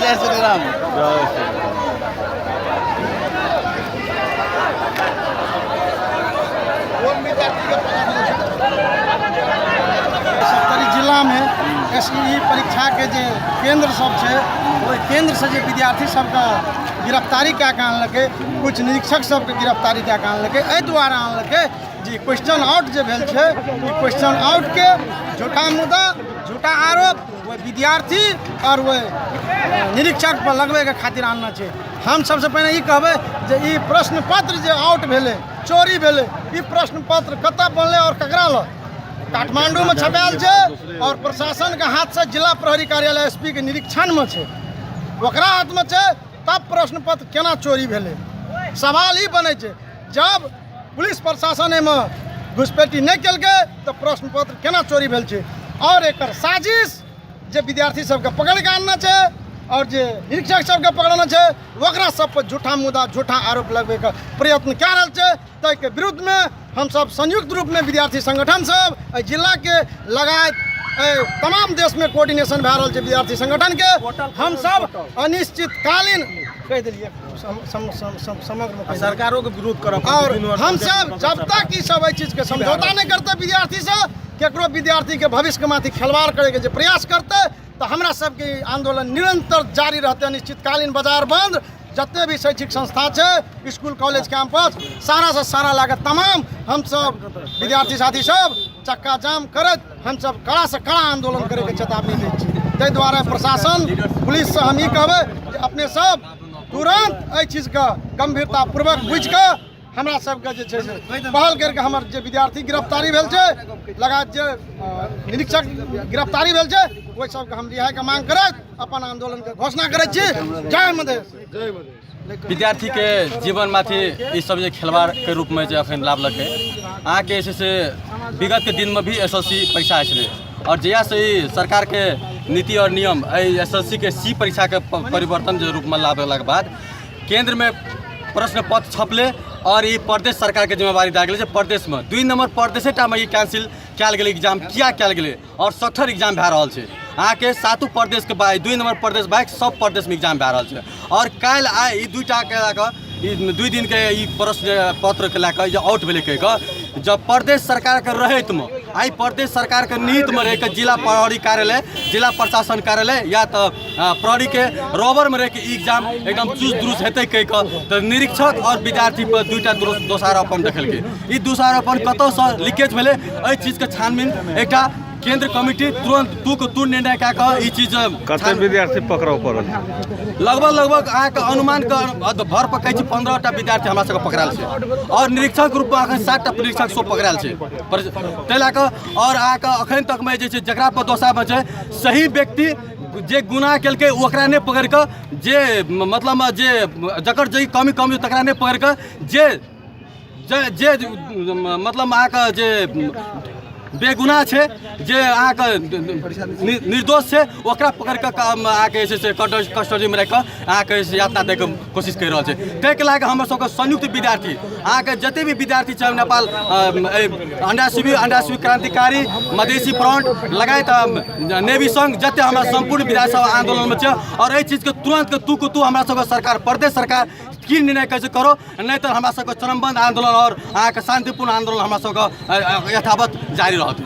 जय श्री राम। सप्तरी जिलामे S E परीक्षाके जे केन्द्र सब छै, ओहि केन्द्रसँ जे विद्यार्थी सबके गिरफ्तारी कए कऽ आनलकै, किछु निरीक्षक सबके गिरफ्तारी कए कऽ आनलकै, एहि दुआरे आनलकै जे क्वेश्चन आउट जे भेल छै, ई क्वेश्चन आउटके झूठा मुद्दा, झूठा आरोप ओहि विद्यार्थी आओर ओहि निरीक्षक पर लगबैके खातिर आनने छै। हम सबसँ पहिने ई कहबै जे ई प्रश्न पत्र जे आउट भेलै, चोरी भेलै, ई प्रश्न पत्र कतऽ बनलै आओर ककरा लग? काठमांडूमे छपायल छै आओर प्रशासनके हाथसँ जिला प्रहरी कार्यालय एस पी के निरीक्षणमे छै, ओकरा हाथमे छै, तब प्रश्न पत्र केना चोरी भेलै? सवाल ई बनै छै, जब पुलिस प्रशासन एहिमे घुसपैठी नहि केलकै तऽ प्रश्न पत्र केना चोरी भेल छै? आओर एकर साजिश जे विद्यार्थी सबके पकड़ि कऽ आनने छै आओर जे निरीक्षक सबके पकड़ने छै, ओकरा सब पर झूठा मुद्दा, झूठा आरोप लगबैके प्रयत्न कए रहल छै। ताहिके विरुद्धमे हमसब संयुक्त रूपमे विद्यार्थी संगठन सब एहि जिलाके लगायत एहि तमाम देशमे कोऑर्डिनेशन भए रहल छै विद्यार्थी संगठनके, हमसब अनिश्चितकालीन कहि देलियै समग्र सरकारोके विरोध करब। और हमसब जब तक ई सब एहि चीजके समझौता नहि करतै विद्यार्थीसँ, केकरो विद्यार्थीके भविष्यके माथि खेलवाड़ करैके जे प्रयास करतै, तऽ हमरा सबके आंदोलन निरंतर जारी रहतै। अनिश्चितकालीन बाजार बंद, जते भी शैक्षिक संस्था छै, स्कूल कॉलेज कैंपस, सारा से सारा लागत तमाम हमसब विद्यार्थी साथी सब चक्का जाम करैत हमसब कड़ा से कड़ा आंदोलन करैके चेतावनी दै छी। ताहि दुआरे प्रशासन पुलिससँ हम ई कहबै जे अपने सब तुरंत एहि चीजके गंभीरतापूर्वक बुझिकऽ हमरा सबके जे छै से पहल करिके हमर जे विद्यार्थी गिरफ्तारी भेल छै, लगायत जे निरीक्षक गिरफ्तारी भेल छै, ओहि सबके हम रिहाइके मांग करैत अपन आंदोलनके घोषणा करै छी। जय मधेश। विद्यार्थीके जीवन माथि ई सब जे खेलवाड़के रूपमे जे अखन लाभलकै, अहाँके जे छै से विगतके दिनमे भी एस एल सी परीक्षा होइ छलै, आओर जहियासँ ई सरकारके नीति आओर नियम एहि एस एल सी के सी परीक्षाके परिवर्तन जे रूपमे लाबलाके बाद केन्द्रमे प्रश्न पत्र छपलै आओर ई प्रदेश सरकारके जिम्मेवारी दए गेलै जे प्रदेशमे 2 नंबर प्रदेशेटामे ई कैंसिल कयल गेलै एग्जाम, किया कयल गेलै? आओर सठर एग्जाम भए रहल छै अहाँके सातो प्रदेशके बाइ 2 नंबर प्रदेश बाइक सब प्रदेशमे एग्जाम भए रहल छै। आओर काल्हि आइ ई दुइटाके लए कऽ ई 2 दिनके ई प्रश्न पत्रके लए कऽ जे आउट भेलै कहि कऽ, जब प्रदेश सरकारके रहैतमे आइ प्रदेश सरकारके नीतिमे रहिकऽ जिला प्रहरी कार्यालय, जिला प्रशासन कार्यालय या तऽ प्रहरीके रबरमे रहिके ई एग्जाम एकदम चुस्त दुरुस्त हेतै कहि कऽ, तऽ निरीक्षक आओर विद्यार्थी पर दुइटा दोषारोपण देखेलकै। ई दोषारोपण कतऽसँ लीकेज भेलै, एहि चीजके छानबीन एकटा केंद्र कमिटी तुरंत तू के तू निर्णय कए कऽ ई चीज। कते विद्यार्थी पकड़ाव पड़ल? लगभग अहाँके अनुमान के भर पर कहै छी 15टा विद्यार्थी हमरा सबके पकड़ायल छै, आओर निरीक्षक रूपमे अखन 7टा निरीक्षक सब पकड़ायल छै। ताहि लए कऽ आओर अहाँके अखन तकमे जे छै जकरा पर दोषारोपण छै, सही व्यक्ति जे गुनाह केलकै ओकरा नहि पकड़ि कऽ, जे मतलब जे जकर जे कमी कमी तकरा नहि पकड़ि कऽ, जे जे मतलब अहाँके जे बेगुनाह छै, जे अहाँके निर्दोष छै, ओकरा पकड़ि कऽ अहाँके जे छै से कस्टडीमे राखि कऽ अहाँके यातना दैके कोशिश करि रहल छै। ताहिके लए कऽ हमर सबके संयुक्त विद्यार्थी अहाँके जते भी विद्यार्थी छै नेपाल, अंडा शिविर, अंडा शिविर क्रांतिकारी, मधेसी फ्रंट लगायत नेवी संघ, जते हमरा सम्पूर्ण विद्यार्थी सब आंदोलनमे छै। आओर एहि चीजके तुरंत तू के तू हमरा सबके सरकार, प्रदेश सरकार की निर्णय कैसे करो, नहि तऽ हमरा सबके चरमबद्ध आंदोलन और अहाँके शांतिपूर्ण आंदोलन हमरा सबके यथावत जारी रहत।